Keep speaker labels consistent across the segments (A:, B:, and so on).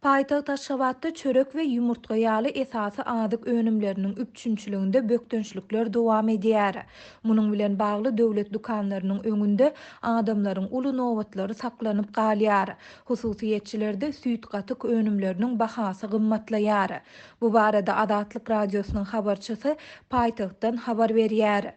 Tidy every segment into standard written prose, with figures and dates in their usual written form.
A: Paýtagt Aşgabatda çörek we ýumurtga ýaly esasy azyk önümleriniň üpjünçiliginde bökdençlikler dowam edýär. Munuň bilen bagly döwlet dükanlarynyň öňünde adamlaryň uly nobatlary saklanyp galýar. Hususyýetçilerde süýt-gatyk önümleriniň bahasy gymmatlaýar. Bu barada Azatlyk Radiosynyň habarçysy paýtagtdan habar berýär.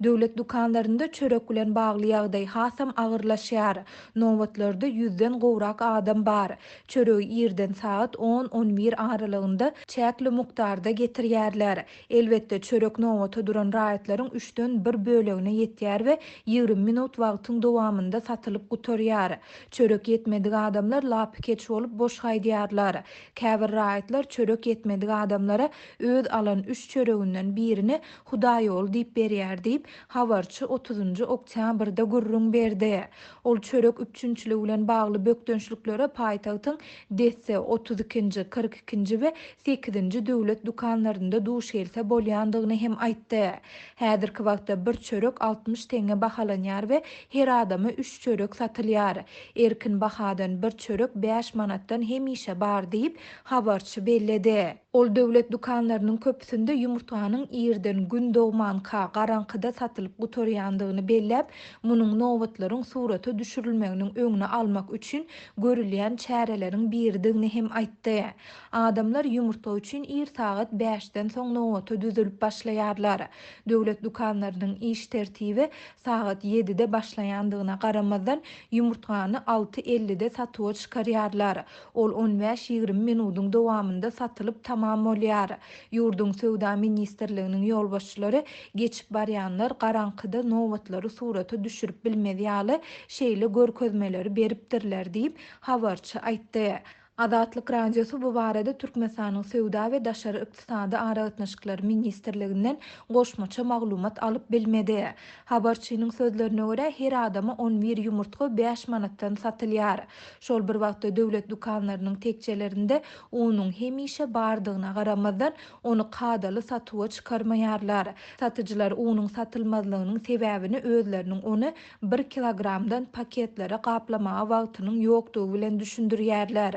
A: Döwlet dükanlarynda çörek bilen bagly ýagdaý hasam agyrlaşýar. Nobatlarda ýüzden gowrak adam bar. Çöregi irden sagat on-on bir aralygynda çäkli mukdarda getirýärler. Elbetde, çörek nobata duran raýatlaryň üçden bir bölegine ýetýär we 20 minut wagtyň dowamynda satylyp gutarýar. Çörek ýetmedik adamlar lapykeç bolup boş gaýdýarlar. Käbir raýatlar çörek ýetmedik adamlara öz alan üç çöreginden birini Hudaýýoly diýip berýär diýip, habarçy otuzynjy oktýabrda gürrüň berdi. Ol çörek üpjünçiligi bilen bagly bökdençliklere paýtagtyň Desse, otuz ikinji, 42-nji we sekizinji döwlet dükanlarynda duş gelse bolýandygyny hem aýtdy. Häzirki wagtda bir çörek 60 teňňe bahalanýar we her adama üç çörek satylýar. Erkin bahadan bir çörek bäş manatdan hemişe bar diýip, habarçy belledi. Ol döwlet dükanlarynyň köpüsinde ýumurtganyň irden Gün dogmanka, garaňkyda satylyp gutarýandygyny belläp, munuň nobatlaryň surata düşürilmeginiň öňüni almak üçin görülýän çäreleriň biridigini hem aýtdy. Adamlar ýumurtga üçin ir sagat bäşden soň nobata düzülip başlaýarlar. Döwlet dükanlarynyň iş tertibi sagat ýedide başlaýandygyna garamazdan, ýumurtgany alty ellide satuwa çykarýarlar. Ol on bäş-ýigrimi minudyň dowamynda satylyp tamam bolýar. Ýurduň Söwda ministrliginiň ýolbaşçylary geçip barýanlar garaňkyda nobatlary surata düşürip bilmez ýaly şeýle görkezmeleri beripdirler diýip, habarçy aýtdy. Azatlyk Radiosy bu barada Türkmenistanyň Söwda we daşary ykdysady aragatnaşyklar ministrliginden goşmaça maglumat alyp bilmedi. Habarçynyň sözlerine görä, her adama on bir ýumurtga bäş manatdan satylýar. Şol bir wagtda döwlet dükanlarynyň tekjelerinde unuň hemişe bardygyna garamazdan, ony kadaly satuwa çykarmaýarlar. Satyjylar unuň satylmazlygynyň sebäbini özleriniň ony bir kilogramdan paketlere gaplamaga wagtynyň ýokdugy bilen düşündirýärler.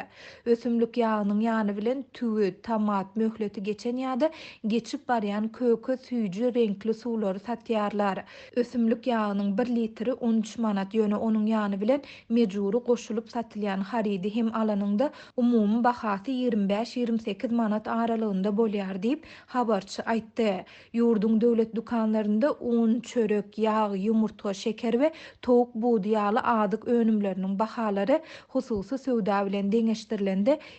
A: Ösümlik ýagynyň ýany bilen tüwi, tomat, möhleti geçen ýa-da geçip barýan köke, süýji reňkli suwlary satýarlar. Ösümlik ýagynyň bir litri 13 manat, ýöne onuň ýany bilen mejbury goşulyp satylýan harydy hem alanyňda umumy bahasy 25-28 manat aralygynda bolýar diýip, habarçy aýtdy. Ýurduň döwlet dükanlarynda un, çörek, ýag, ýumurtga, şeker we towuk budy ýaly azyk önümleriniň bahalary hususy söwda bilen deňeşdirilende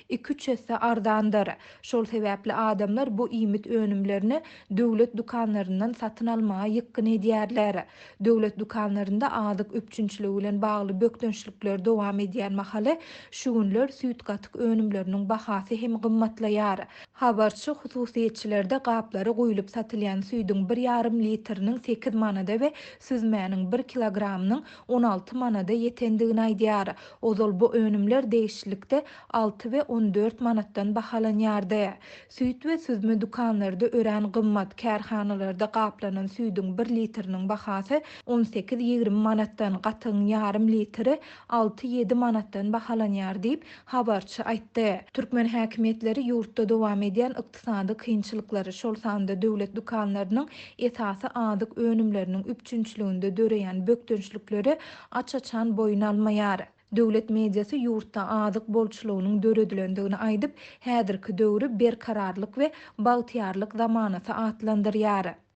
A: iki-üç esse arzandyr. Şol sebäpli adamlar bu iýmit önümlerini döwlet dükanlaryndan satyn almaga ýykgyn edýärler. Döwlet dükanlarynda azyk üpjünçiligi bilen bagly bökdençlikler dowam edýän mahaly, şu günler süýt-gatyk önümleriniň bahasy hem gymmatlaýar. Habarçy hususyýetçilerde gaplara guýlup satylýan süýdüň bir ýarym litriniň sekiz manada we süzmäniň bir kilogramynyň 16 manada ýetendigini aýdýar. Ozal bu önümler degişlilikde alty we 14 manatdan bahalanýardy. Süýt we süzme dükanlarda örän gymmat, kärhanalarda gaplanan süýdüň bir litriniň bahasy on sekiz-ýigrimi manatdan, gatygyň ýarym litri alty-ýedi manatdan bahalanýar diýip, habarçy aýtdy. Türkmen häkimiýetleri ýurtda dowam edýän ykdysady kynçylyklary, şol sanda döwlet dükanlarynyň esasy azyk önümleriniň üpjünçiliginde döreýän bökdençlikleri aç-açan boýun almaýar. Döwlet mediasy ýurtda azyk bolçulygynyň döredilendigini aýdyp, häzirki döwri berkararlyk we bagtyýarlyk zamanasy atlandyrýar.